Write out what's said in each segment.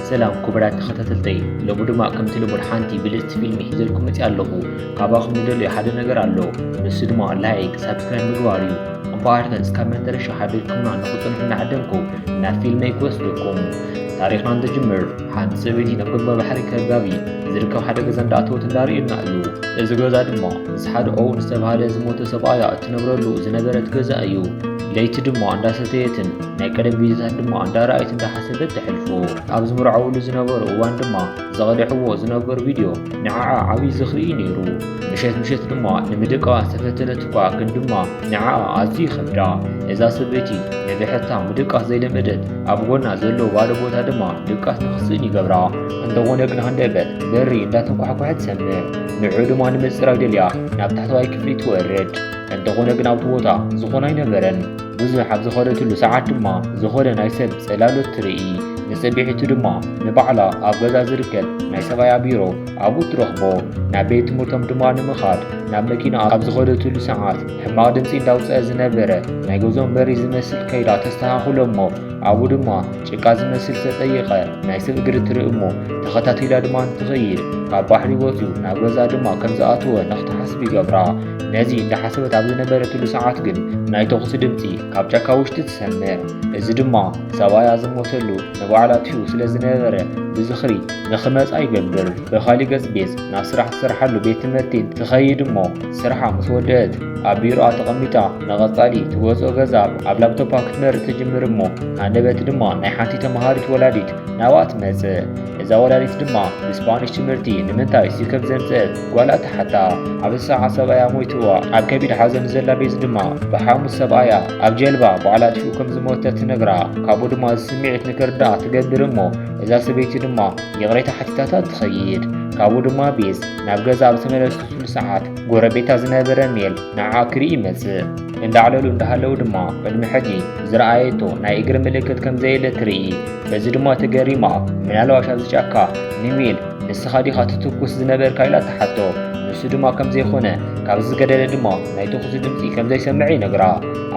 ሰላም ክቡራት ተኸታተልተይ፣ ሎሚ ድማ ከምቲ ልሙድ ሓንቲ ብልጽቲ ፊልም ሒዘልኩም መጺኣ ኣለኹ። ካባኹም ዝደልዮ ሓደ ነገር ኣሎ፣ ንሱ ድማ ላይክ፣ ሳብስክራይብ ምግባር እዩ። እምበኣር ከ እስካብ መጨረሻ ሓቢርኩምና ንኽትጸንሑ እናዓደምኩ ናብ ፊልመይ ክወስደኩም። ታሪኽና እንትጅምር፣ ሓንቲ ሰበይቲ ናብ ገምባ ባሕሪ ከባቢ ዝርከብ ሓደ ገዛ እንዳኣተወት እንዳርእየና እዩ። እዚ ገዛ ድማ ምስ ሓደ ኦውን ዝተባህለ ዝሞተ ሰብኣያ እትነብረሉ ዝነበረት ገዛ እዩ። ለይቲ ድማ እንዳሰተየትን ናይ ቀደም ግዜታት ድማ እንዳረኣየት እንዳሓሰበት ተሕልፎ። ኣብ ዝምርዓውሉ ዝነበሩ እዋን ድማ ዘቐድሕዎ ዝነበሩ ቪድዮ ንዓኣ ዓብዪ ዝኽሪ እዩ ነይሩ። ምሸት ምሸት ድማ ንምድቃስ ተፈተነት እኳ፣ ግን ድማ ንዓኣ ኣዝዩ ይኸብዳ። እዛ ሰበይቲ ንብሕታ ምድቃስ ዘይለመደት፣ ኣብ ጎና ዘሎ ባዶ ቦታ ድማ ድቃስ ንኽስእን ይገብራ። እንተኾነ ግን ሃንደበት በሪ እንዳተንኳሕኳሐ ትሰምዕ። ንዑ ድማ ንምጽራይ ደልያ ናብ ታሕተዋይ ክፍሊ ትወርድ። እንተኾነ ግን ኣብቲ ቦታ ዝኾነ ኣይነበረን። ብዙሕ ኣብ ዝኸደትሉ ሰዓት ድማ ዝኾነ ናይ ሰብ ጽላሎት ትርኢ። ንጽብሒቱ ድማ ንባዕላ ኣብ ገዛ ዝርከብ ናይ ሰብኣያ ቢሮ ኣብኡ ትረኽቦ። ናብ ቤት ትምህርቶም ድማ ንምኻድ ናብ መኪና ኣብ ዝኸደትሉ ሰዓት፣ ሕማቕ ድምጺ እንዳውጸአ ዝነበረ ናይ ገዝኦም በሪ ዝመስል ከይዳ ተስተኻኽሎ እሞ፣ ኣብኡ ድማ ጭቃ ዝመስል ዝተጸየቐ ናይ ሰብ እግሪ ትርኢ እሞ፣ ተኸታቲላ ድማ እንትኸይድ፣ ካብ ባሕሪ ወጺኡ ናብ ገዛ ድማ ከም ዝኣተወ ንኽትሓስብ ይገብራ። ነዚ እንዳሓሰበት ኣብ ዝነበረትሉ ሰዓት ግን ናይ ተኹሲ ድምጺ ካብ ጫካ ውሽጢ ትሰምዕ። እዚ ድማ ሰብኣያ ዝሞተሉ ንባዕላ ኣጥፊኡ ስለ ዝነበረ ብዝኽሪ ንኽመጻ ይገብር። ብኻሊእ ገጽ ቤዝ ናብ ስራሕ ትሰርሓሉ ቤት ትምህርቲ ትኸይድ እሞ፣ ስርሓ ምስ ወደአት ኣብ ቢሮኣ ተቐሚጣ ንቐጻሊ ትወጽኦ ገዛ ኣብ ላፕቶፓ ክትመርጽ ትጅምር እሞ፣ ሃንደበት ድማ ናይ ሓንቲ ተመሃሪት ወላዲት ናብኣ ትመጽእ። እዛ ወላዲት ድማ ብስፓኒሽ ትምህርቲ ንምንታይ ስከፍ ዘምጽአት ጓላ ትሓታ። ኣብ ሰዓት ሰብኣያ ሞይትዋ ኣብ ከቢድ ሓዘን ዘላ ቤዝ ድማ ብሓሙስ ሰብኣያ ኣብ ጀልባ ባዕላ ኣጥፊኡ ከም ዝሞተ ትነግራ። ካብኡ ድማ እዚ ስምዒት ንክርዳኣ ትገብር እሞ፣ እዛ ሰበይቲ ድማ ይቕሬታ ሓቲታታ ትኸይድ። ካብኡ ድማ ቤዝ ናብ ገዛ ኣብ ዝተመለሰትሉ ሰዓት፣ ጎረቤታ ዝነበረ ሜል ንዓኣ ክርኢ ይመጽእ። እንዳዕለሉ እንዳሃለዉ ድማ ቅድሚ ሕጂ ዝረኣየቶ ናይ እግሪ ምልክት ከም ዘየለ ትርኢ። በዚ ድማ ተገሪማ፣ ምናልባሽ ኣብዚ ጫካ ንሜል ንስኻ ዲኻ ትትኩስ ዝነበርካ ኢላ ትሓቶ። ንሱ ድማ ከም ዘይኮነ፣ ካብ ዝገደለ ድማ ናይ ተኹሲ ድምጺ ከም ዘይሰምዐ ይነግራ።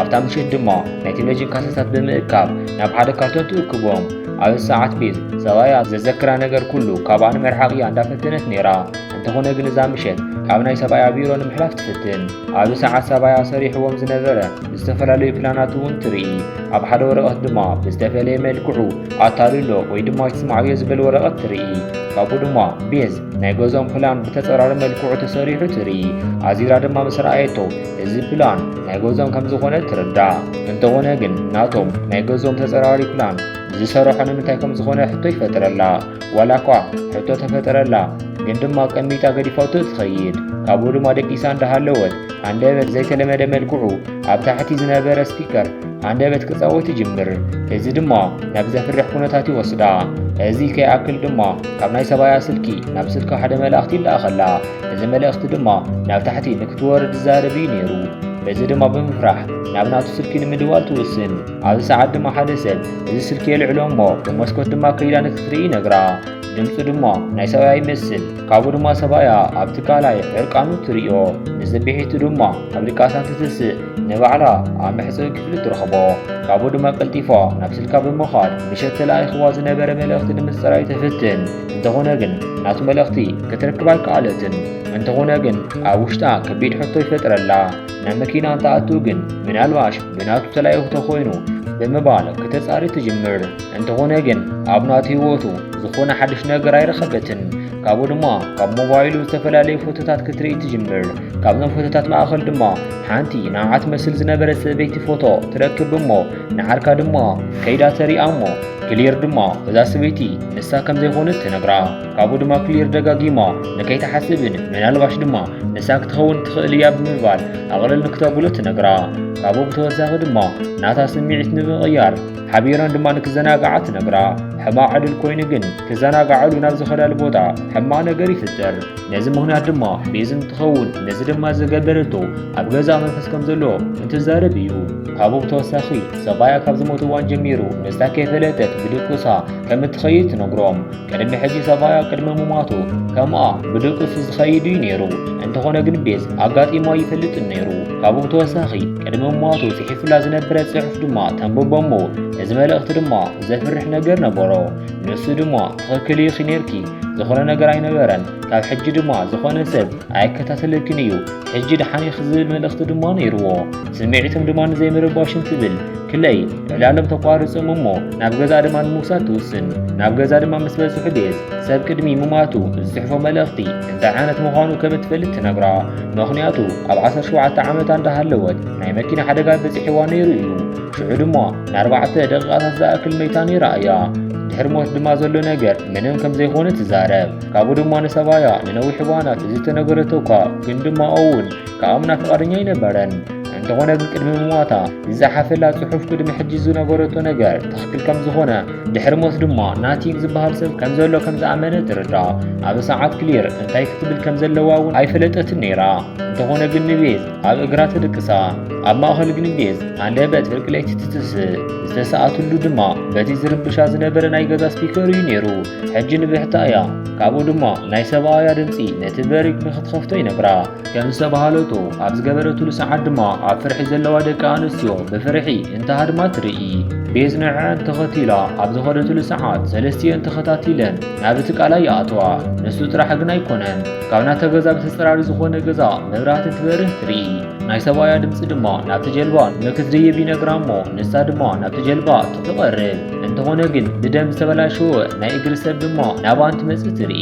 ኣብታ ምሽት ድማ ናይ ቴሌቪዥን ካሰታት ብምእካብ ናብ ሓደ ካርቶን ትእክቦም። ኣብዚ ሰዓት ቤዝ ሰብኣያ ዘዘክራ ነገር ኩሉ ካብኣ ንምርሓቕ እያ እንዳፈተነት ነይራ። እንተኾነ ግን እዛ ምሸት ካብ ናይ ሰብኣያ ቢሮ ንምሕላፍ ትፍትን። ኣብዚ ሰዓት ሰብኣያ ሰሪሕዎም ዝነበረ ዝተፈላለዩ ፕላናት እውን ትርኢ። ኣብ ሓደ ወረቐት ድማ ብዝተፈለየ መልክዑ ኣታልሎ ወይ ድማ ኣይትስምዓዮ ዝብል ወረቐት ትርኢ። ካብኡ ድማ ቤዝ ናይ ገዝኦም ፕላን ብተጸራሪ መልክዑ ተሰሪሑ ትርኢ። ኣዚራ ድማ ምስ ረኣየቶ፣ እዚ ፕላን ናይ ገዝኦም ከም ዝኾነ ትርዳእ። እንተኾነ ግን ናቶም ናይ ገዝኦም ተጸራሪ ፕላን ዝሰርሖ ንምንታይ ከም ዝኾነ ሕቶ ይፈጥረላ። ዋላ እኳ ሕቶ ተፈጠረላ፣ ግን ድማ ቀሚጣ ገዲፋቶ ትኸይድ። ካብኡ ድማ ደቂሳ እንዳሃለወት፣ ሃንደበት ዘይተለመደ መልክዑ ኣብ ታሕቲ ዝነበረ ስፒከር ሃንደበት ክጻወት ይጅምር። እዚ ድማ ናብ ዘፍርሕ ኩነታት ይወስዳ። እዚ ከይኣክል ድማ ካብ ናይ ሰብኣያ ስልኪ ናብ ስልካ ሓደ መልእኽቲ ይለኣኸላ። እዚ መልእኽቲ ድማ ናብ ታሕቲ ንክትወርድ ዝዛረብ እዩ ነይሩ። በዚ ድማ ብምፍራሕ ናብ ናቱ ስልኪ ንምድዋል ትውስን። ኣብዚ ሰዓት ድማ ሓደ ሰብ እዚ ስልኪ የልዕሎ እሞ ብመስኮት ድማ ከይዳ ንክትርኢ ይነግራ። ድምጹ ድማ ናይ ሰብኣያ ይመስል። ካብኡ ድማ ሰብኣያ ኣብቲ ካልኣይ ዕርቃኑ ትርእዮ። ንጽብሒቱ ድማ ኣብ ድቃሳ እንትትስእ ንባዕላ ኣብ መሕጸቢ ክፍሊ ትረኽቦ። ካብኡ ድማ ቀልጢፋ ናብ ስልካ ብምኻድ ምሸት ተላኢኽዋ ዝነበረ መልእኽቲ ንምጽራይ ትፍትን። እንተኾነ ግን ናቱ መልእኽቲ ክትረክብ ኣይከኣለትን። እንተኾነ ግን ኣብ ውሽጣ ከቢድ ሕቶ ይፈጥረላ። ናብ መኪና እንትኣቱ ግን ምናልባሽ ብናቱ ተላኢኹ ተኾይኑ ብምባል ክተጻሪ ትጅምር። እንተኾነ ግን ኣብ ናቱ ህይወቱ ዝኾነ ሓድሽ ነገር ኣይረኸበትን። ካብኡ ድማ ካብ ሞባይሉ ዝተፈላለዩ ፎቶታት ክትርኢ ትጅምር። ካብዞም ፎቶታት ማእኸል ድማ ሓንቲ ንዓዓ ትመስል ዝነበረት ሰበይቲ ፎቶ ትረክብ እሞ ንዓርካ ድማ ከይዳ ተሪኣ እሞ ክሊር ድማ እዛ ሰበይቲ ንሳ ከም ዘይኮነት ትነግራ። ካብኡ ድማ ክሊር ደጋጊማ ንከይትሓስብን ምናልባሽ ድማ ንሳ ክትኸውን ትኽእል እያ ብምባል ኣቕልል ንክተብሎ ትነግራ። ካብኡ ብተወሳኺ ድማ ናታ ስምዒት ንምቕያር ሓቢረን ድማ ንክዘናግዓ ትነግራ። ሕማቕ ዕድል ኮይኑ ግን ክዘናግዓሉ ናብ ዝኸዳሉ ቦታ ሕማቕ ነገር ይፍጠር። ነዚ ምኽንያት ድማ ቤዝ እንትኸውን፣ ነዚ ድማ ዝገበረቶ ኣብ ገዛ መንፈስ ከም ዘሎ እንትዛረብ እዩ። ካብኡ ብተወሳኺ ሰብኣያ ካብ ዝሞተ እዋን ጀሚሩ ንሳ ከይፈለጠት ብድቁሳ ከም እትኸይድ ትነግሮም። ቅድሚ ሕጂ ሰብኣያ ቅድሚ ምሟቱ ከምኣ ብድቁሱ ዝኸይድ እዩ ነይሩ። እንተኾነ ግን ቤዝ ኣጋጢሞ ኣይፈልጥን ነይሩ። ካብኡ ብተወሳኺ ቅድሚ ምሟቱ ጽሒፉላ ዝነበረ ጽሑፍ ድማ ተንብቦ እሞ እዚ መልእኽቲ ድማ ዘፍርሕ ነገር ነበሮ። ንሱ ድማ፣ "ትኽክል ኢኺ ኔርኪ፣ ዝኾነ ነገር ኣይነበረን። ካብ ሕጂ ድማ ዝኾነ ሰብ ኣይከታተለክን እዩ። ሕጂ ደሓን ኢኺ" ዝብል መልእኽቲ ድማ ነይርዎ። ስምዒቶም ድማ ንዘይምርባሽ እንትብል፣ ክለይ ዕላሎም ተቋርጾም እሞ ናብ ገዛ ድማ ንምውሳድ ትውስን። ናብ ገዛ ድማ ምስ በጽሑ ቤዝ፣ ሰብ ቅድሚ ምማቱ ዝጽሕፎ መልእኽቲ እንታይ ዓይነት ምዃኑ ከም እትፈልጥ ትነግራ። ምኽንያቱ ኣብ ዓሰርተ ሸውዓተ ዓመታ እንዳሃለወት ናይ መኪና ሓደጋ በጺሕዋ ነይሩ እዩ። ሽዑ ድማ ንኣርባዕተ ደቂቓታት ዝኣክል መይታ ነይራ እያ። ድሕሪ ሞት ድማ ዘሎ ነገር ምንም ከም ዘይኮነ ትዛረብ። ካብኡ ድማ ንሰብኣያ ንነዊሕ እዋናት ዝተነገረቶ እኳ፣ ግን ድማ እውን ክኣምና ፍቓደኛ ኣይነበረን። እንተኾነ ግን ቅድሚ ምሟታ ዝጸሓፈላ ጽሑፍ ቅድሚ ሕጂ ዝነገረቶ ነገር ትኽክል ከም ዝኾነ፣ ድሕሪ ሞት ድማ ናቲንግ ዝበሃል ሰብ ከም ዘሎ ከም ዝኣመነ ትርዳ። ኣብ ሰዓት ክሊር እንታይ ክትብል ከም ዘለዋ እውን ኣይፈለጠትን ነይራ። እንተኾነ ግን ንቤዝ ኣብ እግራ ትድቅሳ። ኣብ ማእከል ግን ቤዝ ሃንደበት ፍርቂ ለይቲ ትትስእ። ዝተሰኣትሉ ድማ በቲ ዝርብሻ ዝነበረ ናይ ገዛ ስፒከር እዩ ነይሩ። ሕጂ ንብሕታ እያ። ካብኡ ድማ ናይ ሰብኣያ ድምጺ ነቲ በሪ ንኽትኸፍቶ ይነግራ። ከም ዝተባሃለቶ ኣብ ዝገበረትሉ ሰዓት ድማ ኣብ ፍርሒ ዘለዋ ደቂ ኣንስትዮ ብፍርሒ እንትሃድማ ትርኢ። ቤዝ ንዕዐን ተኸቲላ ኣብ ዝኸደትሉ ሰዓት ሰለስቲኤን ተኸታቲለን ናብ እቲ ቃላይ ይኣትዋ። ንሱ ጥራሕ ግን ኣይኮነን። ካብ ናተ ገዛ ብተጸራሪ ዝኾነ ገዛ መብራህቲ እንትበርህ ትርኢ። ናይ ሰብኣያ ድምጺ ድማ ናብቲ ጀልባ ንክትድይብ ይነግራ እሞ ንሳ ድማ ናብቲ ጀልባ ትቐርብ። እንተኾነ ግን ብደም ዝተበላሸወ ናይ እግሪ ሰብ ድማ ናብኣ እንትመጽእ ትርኢ።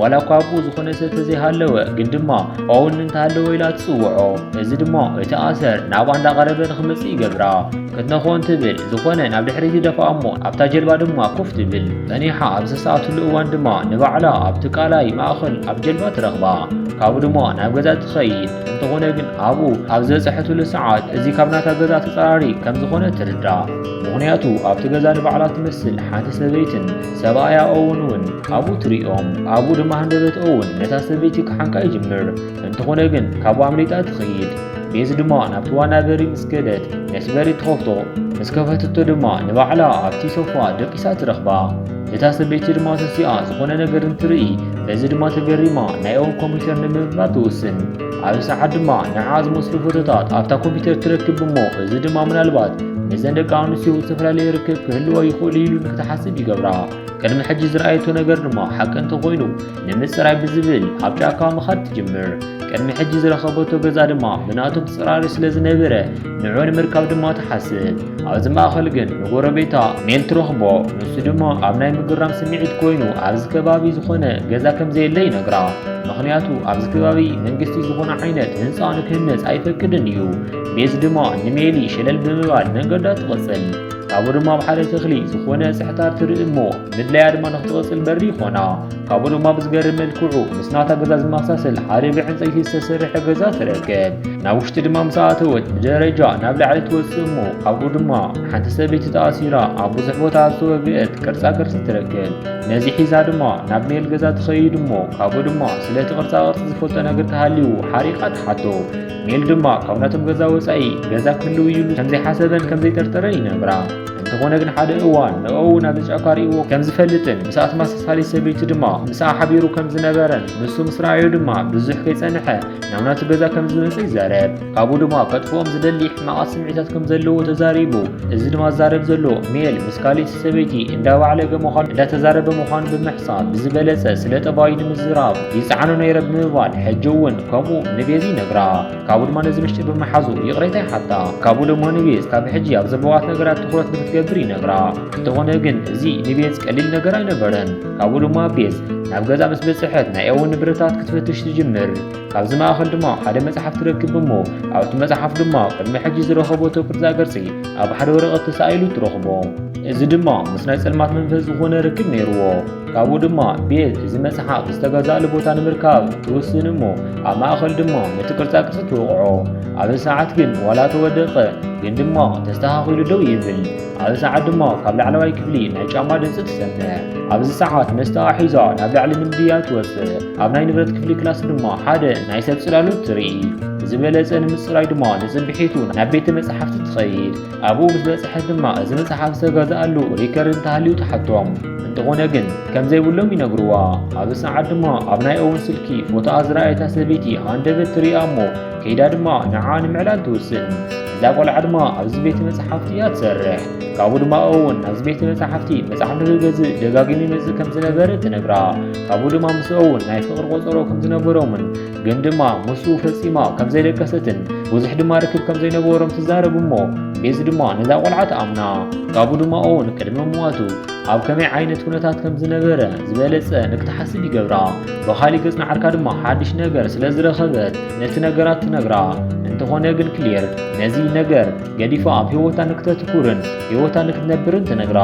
ዋላ እኳ ኣብኡ ዝኾነ ሰብ ተዘይሃለወ፣ ግን ድማ ኦውን እንተሃለወ ኢላ ትጽውዖ። እዚ ድማ እቲ ኣሰር ናብኣ እንዳቐረበ ንኽመጽእ ይገብራ። ክትነኽኦ እንትብል ዝኾነ ናብ ድሕሪት ይደፍኣ እሞ ኣብታ ጀልባ ድማ ኮፍ ትብል። ጸኒሓ ኣብ ዝሰኣትሉ እዋን ድማ ንባዕላ ኣብቲ ቃላይ ማእከል ኣብ ጀልባ ትረኽባ። ካብኡ ድማ ናብ ገዛ ትኸይድ። እንተኾነ ግን ኣብኡ ኣብ ዝበጽሐትሉ ሰዓት እዚ ካብ ናታ ገዛ ተጻራሪ ከም ዝኾነ ትርዳእ። ምኽንያቱ ኣብቲ ገዛ ንባዕላ ትመስል ሓንቲ ሰበይትን ሰብኣያ ኦውን እውን ኣብኡ ትርእዮም። ኣብኡ ድማ ሃንደበት ኦውን ነታ ሰበይቲ ክሓንቃ ይጅምር። እንተኾነ ግን ካብኡ ኣምሊጣ ትኸይድ። ቤዝ ድማ ናብቲ ዋና በሪ ምስ ከደት ነቲ በሪ ትኸፍቶ። ምስ ከፈተቶ ድማ ንባዕላ ኣብቲ ሶፋ ደቂሳ ትረኽባ። እታ ሰበይቲ ድማ ተሲኣ ዝኾነ ነገር እንትርኢ፣ በዚ ድማ ተገሪማ ናይ ኦውን ኮምፒውተር ንምብራር ትውስን። ኣብዚ ሰዓት ድማ ንዓ ዝመስሉ ፎቶታት ኣብታ ኮምፒውተር ትረክብ እሞ፣ እዚ ድማ ምናልባት ነዘን ደቂ ኣንስትዮ ዝተፈላለየ ርክብ ክህልዎ ይኽእል ኢሉ ንክትሓስብ ይገብራ። ቅድሚ ሕጂ ዝረኣየቶ ነገር ድማ ሓቂ እንተኾይኑ ንምጽራይ ብዝብል ኣብ ጫካ ምኻድ ትጅምር። ቅድሚ ሕጂ ዝረኸበቶ ገዛ ድማ ብናቶም ተጸራሪ ስለ ዝነበረ ንዑ ንምርካብ ድማ ትሓስብ። ኣብዚ ማእከል ግን ንጎረቤታ ሜል ትረኽቦ። ንሱ ድማ ኣብ ናይ ምግራም ስምዒት ኮይኑ ኣብዚ ከባቢ ዝኾነ ገዛ ከም ዘየለ ይነግራ። ምኽንያቱ ኣብዚ ከባቢ መንግስቲ ዝኾነ ዓይነት ህንጻ ንክህነጽ ኣይፈቅድን እዩ። ቤዝ ድማ ንሜሊ ሸለል ብምባል መንገዳ ትቕጽል። ካብኡ ድማ ኣብ ሓደ ተኽሊ ዝኾነ ጽሕታር ትርኢ እሞ ምድላያ ድማ ንኽትቕጽል በሪ ይኾና። ካብኡ ድማ ብዝገርም መልክዑ ምስ ናታ ገዛ ዝመሳሰል ሓደ ብዕንጸይቲ ዝተሰርሐ ገዛ ትረክብ። ናብ ውሽጢ ድማ ምስ ኣተወት ብደረጃ ናብ ላዕሊ ትወጽእ እሞ ካብኡ ድማ ሓንቲ ሰበይቲ ተኣሲራ ኣብ ብዙሕ ቦታ ዝተወግአት ቅርጻ ቅርጺ ትረክብ። ነዚ ሒዛ ድማ ናብ ሜል ገዛ ትኸይድ እሞ ካብኡ ድማ ስለቲ ቅርጻ ቅርጺ ዝፈልጦ ነገር ተሃልዩ ሓሪቓ ትሓቶ። ሜል ድማ ካብ ናቶም ገዛ ወጻኢ ገዛ ክህልው ኢሉ ከም ዘይሓሰበን ከም ዘይጠርጠረን ይነግራ። እንተኾነ ግን ሓደ እዋን ንኦውን ኣብዚ ጫካ ርእይዎ ከም ዝፈልጥን ምስኣ ተመሳሳሊ ሰበይቲ ድማ ምስኣ ሓቢሩ ከም ዝነበረን ንሱ ምስ ረኣዮ ድማ ብዙሕ ከይጸንሐ ናብ ናቱ ገዛ ከም ዝመጸ ይዛረብ። ካብኡ ድማ ከጥፍኦም ዝደሊ ሕማቓት ስምዒታት ከም ዘለዎ ተዛሪቡ። እዚ ድማ ዝዛረብ ዘሎ ሜል ምስ ካልእቲ ሰበይቲ እንዳባዕለገ ምዃኑ እንዳተዛረበ ምዃኑ ብምሕሳብ ብዝበለጸ ስለ ጠባዩ ንምዝራብ ይጸዓኖ ነይረ ብምባል ሕጂ እውን ከምኡ ንቤዚ ይነግራ። ካብኡ ድማ ነዚ ምሽጢ ብምሓዙ ይቕሬታ ይሓታ። ካብኡ ድማ ንቤዝ ካብ ሕጂ ኣብ ዘበዋት ነገራት ትኹረት ንክትገብር ይነግራ። እንተኾነ ግን እዚ ንቤዝ ቀሊል ነገር ኣይነበረን። ካብኡ ድማ ቤዝ ናብ ገዛ ምስ በጽሐት ናይ ኦውን ንብረታት ክትፈትሽ ትጅምር። ካብዚ ማእኸል ድማ ሓደ መጽሓፍ ትረክብ እሞ ኣብቲ መጽሓፍ ድማ ቅድሚ ሕጂ ዝረኸበቶ ቅርጻ ቅርጺ ኣብ ሓደ ወረቐት ተሳኢሉ ትረኽቦ። እዚ ድማ ምስ ናይ ጸልማት መንፈስ ዝኾነ ርክብ ነይርዎ። ካብኡ ድማ ቤዝ እዚ መጽሓፍ ዝተገዝኣሉ ቦታ ንምርካብ ትውስን እሞ ኣብ ማእኸል ድማ ነቲ ቅርጻ ቅርጺ ትወቕዖ። ኣብዚ ሰዓት ግን ዋላ ተወደቐ ግን ድማ ተስተኻኺሉ ደው ይብል። ኣብዚ ሰዓት ድማ ካብ ላዕለዋይ ክፍሊ ናይ ጫማ ድምጺ ትሰምዕ። ኣብዚ ሰዓት መስተኣ ሒዛ ናብ ላዕሊ ንምድያብ ትወጽእ። ኣብ ናይ ንብረት ክፍሊ ክላስ ድማ ሓደ ናይ ሰብ ጽላሎት ትርኢ። ዝበለጸ ንምጽራይ ድማ ንጽብሒቱ ናብ ቤተ መጻሕፍቲ ትኸይድ። ኣብኡ ምስ በጽሐት ድማ እዚ መጽሓፍ ዝተገዝኣሉ ሪከርድ እንተሃልዩ ትሓቶም። እንተኾነ ግን ከ ከም ዘይብሎም ይነግርዋ። ኣብዚ ሰዓት ድማ ኣብ ናይ ኦውን ስልኪ ፎቶኣ ዝረኣየታ ሰበይቲ ሃንደበት ትሪኣ እሞ ከይዳ ድማ ንዓ ንምዕላል ትውስን። እዛ ቆልዓ ድማ ኣብዚ ቤተ መጻሕፍቲ እያ ትሰርሕ። ካብኡ ድማ ኦውን ናብዚ ቤተ መጻሕፍቲ መጽሓፍ ንክገዝእ ደጋጊሙ ይመጽእ ከም ዝነበረ ትነግራ። ካብኡ ድማ ምስ ኦውን ናይ ፍቕሪ ቆጸሮ ከም ዝነበሮምን ግን ድማ ምስኡ ፈጺማ ከም ዘይደቀሰትን ብዙሕ ድማ ርክብ ከም ዘይነበሮም ትዛረብ እሞ ቤዝ ድማ ነዛ ቆልዓ ትኣምና። ካብኡ ድማ ኦውን ቅድሚ ምዋቱ ኣብ ከመይ ዓይነት ኩነታት ከም ዝነበረ ዝበለጸ ንክትሓስብ ይገብራ። ብኻሊእ ገጽ ንዓርካ ድማ ሓድሽ ነገር ስለ ዝረኸበት ነቲ ነገራት ትነግራ። እንተኾነ ግን ክሌር ነዚ ነገር ገዲፋ ኣብ ህይወታ ንክተትኩርን ህይወታ ንክትነብርን ትነግራ።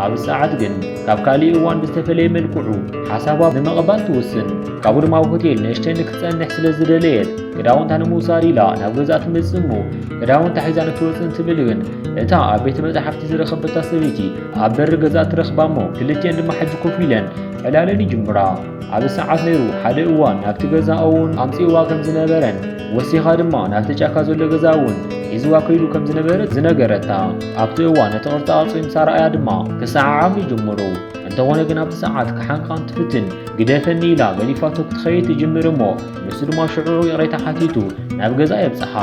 ኣብዚ ሰዓት ግን ካብ ካሊእ እዋን ብዝተፈለየ መልክዑ ሓሳባ ንምቕባል ትውስን። ካብኡ ድማ ኣብ ሆቴል ንእሽተይ ንክትጸንሕ ስለ ዝደለየት ክዳውንታ ንምውሳድ ኢላ ናብ ገዛ ትመጽእ እሞ ክዳውንታ ሒዛ ንክትወጽእ እንትብል ግን እታ ኣብ ቤተ መጻሕፍቲ ዝረኸበታ ሰበይቲ ኣብ በሪ ገዛ ትረኽባ እሞ ክልቲኤን ድማ ሕጂ ኮፍ ኢለን ዕላለን ይጅምራ። ኣብዚ ሰዓት ነይሩ ሓደ እዋን ናብቲ ገዛ እውን ኣምጺእዋ ከም ዝነበረን ወሲኻ ድማ ናብቲ ጫካ ዘሎ ገዛ እውን ሒዝዋ ከይዱ ከም ዝነበረ ዝነገረታ። ኣብቲ እዋን ነቲ ቅርጻ ቅርጺ ምስ ኣርኣያ ድማ ክሰዓዓሙ ይጅምሩ። እንተኾነ ግን ኣብቲ ሰዓት ክሓንቃ እንትፍትን ግደፈኒ ኢላ ገዲፋቶ ክትኸይድ ትጅምር እሞ ንሱ ድማ ሽዑ ይቕሬታ ሓቲቱ ናብ ገዛ የብጽሓ።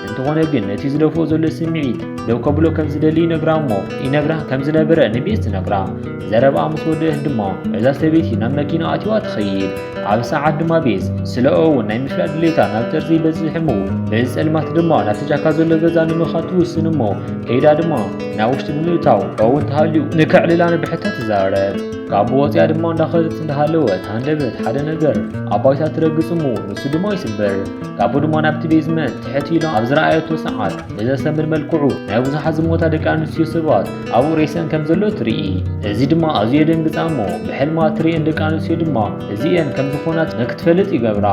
እንተኾነ ግን ነቲ ዝደፍኦ ዘሎ ስምዒት ደው ከብሎ ከም ዝደሊ ይነግራ እሞ ይነግራ ከም ዝነበረ ንቤዝ ትነግራ። ዘረባኣ ምስ ወደአት ድማ እዛ ሰበይቲ ናብ መኪና ኣትዋ ትኸይድ። ኣብ ሰዓት ድማ ቤዝ ስለ ኦውን ናይ ምፍላጥ ድሌታ ናብ ጠርዚ ይበጽሕ እሞ በዚ ጸልማት ድማ ናብቲ ጫካ ዘሎ ገዛ ንምኻድ ትውስን እሞ ከይዳ ድማ ናብ ውሽጢ ብምእታው ኦውን ተሃልዩ ንከዕልላ ንብሕታ ትዛረብ። ካብ ወፂኣ ድማ እንዳኸደት እንዳሃለወት ሃንደበት ሓደ ነገር ኣብ ባይታ ትረግጽ እሞ ንሱ ድማ ይስበር። ካብኡ ድማ ናብቲ ቤዝመንት ትሕት ኢላ ኣብ ዝረኣየቶ ሰዓት ብዘሰምር መልክዑ ናይ ብዙሓት ዝሞታ ደቂ ኣንስትዮ ሰባት ኣብኡ ሬሰን ከም ዘሎ ትርኢ። እዚ ድማ ኣዝዩ የደንግጻ እሞ ብሕልማ ትርእየን ደቂ ኣንስትዮ ድማ እዚኤን ከም ዝኾና ንክትፈልጥ ይገብራ።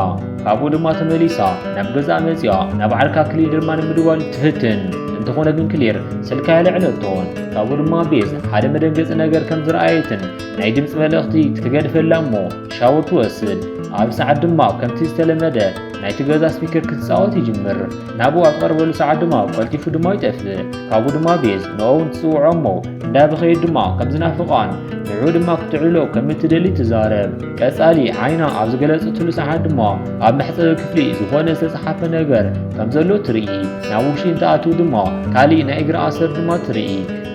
ካብኡ ድማ ተመሊሳ ናብ ገዛ መጺኣ ናብ ዓርካ ክሊር ድማ ንምድዋል ትፍትን። እንተኾነ ግን ክሊር ስልካ የልዕለቶን። ካብኡ ድማ ቤዝ ሓደ መደንገጺ ነገር ከም ዝረኣየትን ናይ ድምፂ መልእኽቲ ትገድፈላ እሞ ሻወር ትወስድ። ኣብ ሰዓት ድማ ከምቲ ዝተለመደ ናይቲ ገዛ ስፒከር ክትጻወት ይጅምር። ናብኡ ኣብ ትቐርበሉ ሰዓት ድማ ቀልጢፉ ድማ ይጠፍእ። ካብኡ ድማ ቤዝ ንኦውን ትጽውዖ እሞ እንዳበኸየት ድማ ከም ዝናፍቓን ንዑ ድማ ክትዕልሎ ከም እትደሊ ትዛረብ። ቀጻሊ ዓይና ኣብ ዝገለጸትሉ ሰዓት ድማ ኣብ መሕጸቢ ክፍሊ ዝኾነ ዝተጻሓፈ ነገር ከም ዘሎ ትርኢ። ናብ ውሽጢ እንትኣትው ድማ ካሊእ ናይ እግሪ ኣሰር ድማ ትርኢ።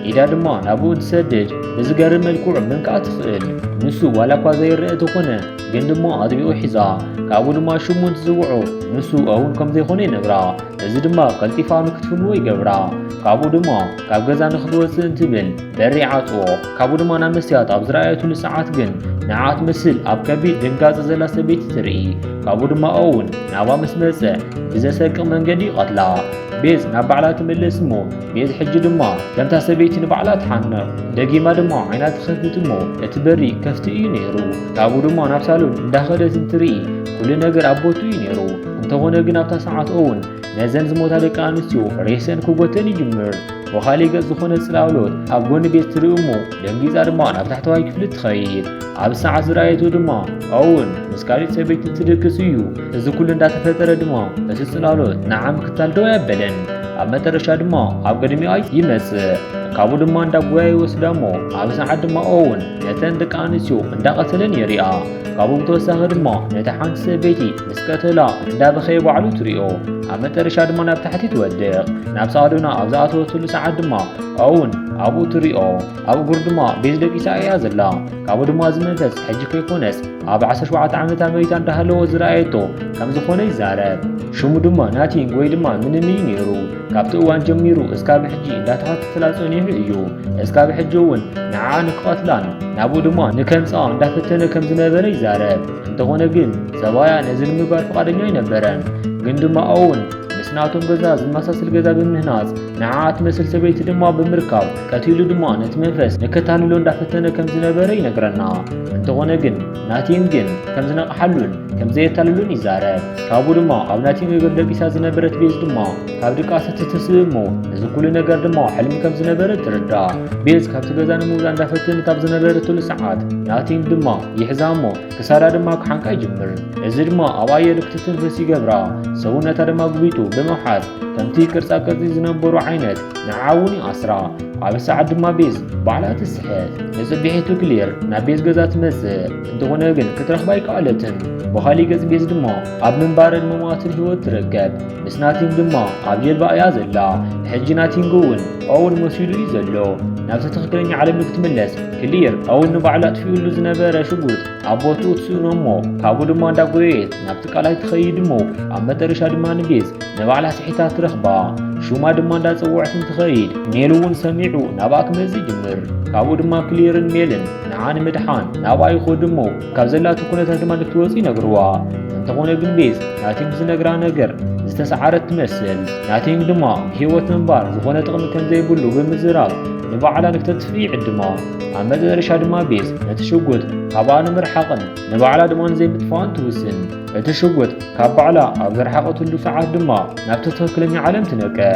ኢዳ ድማ ናብኡ እንትሰድድ ብዝገርም መልክዑ ምንካእ ትኽእል። ንሱ ዋላ እኳ ዘይረአ ተኾነ ግን ድማ ኣጥቢቑ ሒዛ። ካብኡ ድማ ሽሙ እንትዝውዖ ንሱ እውን ከም ዘይኮነ ይነግራ። እዚ ድማ ቀልጢፋ ንክትፍንዎ ይገብራ። ካብኡ ድማ ካብ ገዛ ንክትወፅእ እንትብል በሪ ይዓፅዎ። ካብኡ ድማ ናብ መስትያት ኣብ ዝረኣየትሉ ሰዓት ግን ንዓ ትመስል ኣብ ከቢድ ድንጋፀ ዘላ ሰበይቲ ትርኢ። ካብኡ ድማ ኦውን ናባ ምስ መፀ ብዘሰቅቕ መንገዲ ይቐትላ። ቤዝ ናብ ባዕላ ትምለስ እሞ ቤዝ ሕጂ ድማ ከምታ ሰበይቲ ንባዕላ ትሓንቕ። ደጊማ ድማ ዓይና ትኸፍት እሞ እቲ በሪ ከፍቲ እዩ ነይሩ። ካብኡ ድማ ናብ ሳሎን እንዳኸደት እንትርኢ ኩሉ ነገር ኣብ ቦቱ እዩ ነይሩ። እንተኾነ ግን ኣብታ ሰዓት ኦውን ነዘን ዝሞታ ደቂ ኣንስትዮ ሬሰን ክጎተን ይጅምር። ወኻሊ ገጽ ዝኾነ ጽላሎት ኣብ ጎኒ ቤዝ ትርኢ እሞ ደንጊጻ ድማ ናብ ታሕተዋይ ክፍሊ ትኸይድ። ኣብ ሰዓት ዝረኣየቶ ድማ ኦውን ምስ ካልእ ሰበይቲ ትድቅስ እዩ። እዚ ኩሉ እንዳተፈጠረ ድማ እቲ ጽላሎት ንዓ ምክታል ደው ኣየበለን። ኣብ መጨረሻ ድማ ኣብ ቅድሚኣ ይመጽእ። ካብኡ ድማ እንዳጎያ ይወስዳ እሞ ኣብ ሰዓት ድማ ኦውን ነተን ደቂ ኣንስትዮ እንዳቐተለን የሪኣ። ካብኡ ብተወሳኺ ድማ ነታ ሓንቲ ሰበይቲ ምስ ቀተላ እንዳበኸየ ባዕሉ ትሪኦ። ኣብ መጨረሻ ድማ ናብ ታሕቲ ትወድቕ። ናብ ሳሎና ኣብ ዝኣተወትሉ ሰዓት ድማ ኦውን ኣብኡ ትሪኦ። ኣብ እግሩ ድማ ቤዝ ደቂሳ እያ ዘላ። ካብኡ ድማ እዚ መንፈስ ሕጂ ከይኮነስ ኣብ ዓሰርተ ሸውዓተ ዓመት ኣመሪካ እንዳሃለወ ዝረኣየቶ ከም ዝኾነ ይዛረብ። ሽሙ ድማ ናቲንግ ወይ ድማ ምንም እዩ ነይሩ። ካብቲ እዋን ጀሚሩ እስካብ ሕጂ እንዳተኸታተላ ጸኒሑ እዩ። እስካብ ሕጂ እውን ንዓኣ ንክቐትላን ናብኡ ድማ ንከምጽኣ እንዳፈተነ ከም ዝነበረ ይዛረብ። እንተኾነ ግን ሰብኣያ ነዚ ንምግባር ፍቓደኛ ኣይነበረን። ግን ድማ ኦውን ምስ ናቶም ገዛ ዝመሳሰል ገዛ ብምህናጽ ንዓኣ ትመስል ሰበይቲ ድማ ብምርካብ ቀቲሉ ድማ ነቲ መንፈስ ንከታልሎ እንዳፈተነ ከም ዝነበረ ይነግረና። እንተኾነ ግን ናቲን ግን ከም ዝነቕሓሉን ከም ዘየታልሉን ይዛረብ። ካብኡ ድማ ኣብ ናቲን እግር ደቂሳ ዝነበረት ቤዝ ድማ ካብ ድቃስ ትትስእ እሞ ነዚ ኩሉ ነገር ድማ ሕልሚ ከም ዝነበረ ትርዳእ። ቤዝ ካብቲ ገዛ ንምውጻእ እንዳፈተነት ኣብ ዝነበረትሉ ሰዓት ናቲን ድማ ይሕዛ እሞ ክሳዳ ድማ ክሓንቃ ይጅምር። እዚ ድማ ኣብ ኣየር ክትትንፍስ ይገብራ። ሰውነታ ድማ ጉቢጡ ብምውሓጥ ከምቲ ቅርጻ ቅርጺ ዝነበሩ ዓይነት ንዓ እውን ይኣስራ። ኣብ ሰዓት ድማ ቤዝ ባዕላ ትስሕት። ንጽብሒቱ ክሌር ናብ ቤዝ ገዛ ትመጽእ። እንተኾነ ግን ክትረኽባ ኣይከኣለትን። ብኻሊእ ገጽ ቤዝ ድማ ኣብ ምንባርን ምሟትን ህይወት ትርከብ። ምስ ናቲንግ ድማ ኣብ ጀልባ እያ ዘላ። ሕጂ ናቲንግ እውን ኦውን መሲሉ እዩ ዘሎ። ናብቲ ትኽክለኛ ዓለም ንክትምለስ ክሌር ኦውን ንባዕሉ ኣጥፊኡሉ ዝነበረ ሽጉጥ ኣብ ቦትኡ ትስእኖ እሞ ካብኡ ድማ እንዳጎየየት ናብቲ ቃላይ ትኸይድ እሞ ኣብ መጠረሻ ድማ ንቤዝ ንባዕላ ስሒታ ትረኽባ። ሹማ ድማ እንዳጸወዐት እንትኸይድ ሜል እውን ሰሚዑ ናብኣ ክመጽእ ይጅምር። ካብኡ ድማ ክሌርን ሜልን ንዓ ንምድሓን ናብኣ ይኸዱ እሞ ካብ ዘላቶ ኩነታት ድማ ንክትወጽእ ይነግርዋ። እንተኾነ ግን ቤዝ ናቲንግ ዝነግራ ነገር ዝተሰዓረት ትመስል። ናቲንግ ድማ ብህይወት ምንባር ዝኾነ ጥቕሚ ከም ዘይብሉ ብምዝራብ ንባዕላ ንክተጥፍእ ይዕድማ። ኣብ መጨረሻ ድማ ቤዝ ነቲ ሽጉጥ ካብኣ ንምርሓቕን ንባዕላ ድማ ንዘይምጥፋእን ትውስን። እቲ ሽጉጥ ካብ ባዕላ ኣብ ዘርሓቐትሉ ሰዓት ድማ ናብቲ ትኽክለኛ ዓለም ትነቅሕ።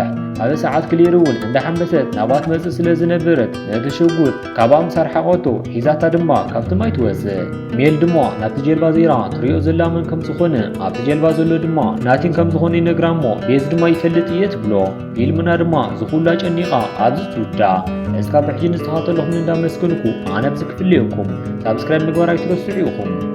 ኣብ ሰዓት ክሌር እውን እንዳሓንበሰት ናብኣ ትመጽእ ስለ ዝነበረት ነቲ ሽጉጥ ካብኣ ምስ ኣርሓቐቶ ሒዛታ ድማ ካብቲ ማይ ትወጽእ። ሜል ድማ ናብቲ ጀልባ ዜራ ትሪኦ ዘላ መን ከም ዝኾነ ኣብቲ ጀልባ ዘሎ ድማ ናቲን ከም ዝኾነ ይነግራ እሞ ቤዝ ድማ ይፈልጥ እየ ትብሎ። ፊልምና ድማ ዝኹላ ጨኒቓ ኣብዚ ትውዳ። እስካብ ሕጂ ንዝተኸታተልኹም እንዳመስገንኩ ኣነ ኣብዚ ክፍልየኩም ሳብስክራይብ ምግባር ኣይትረስዑ ኢኹም።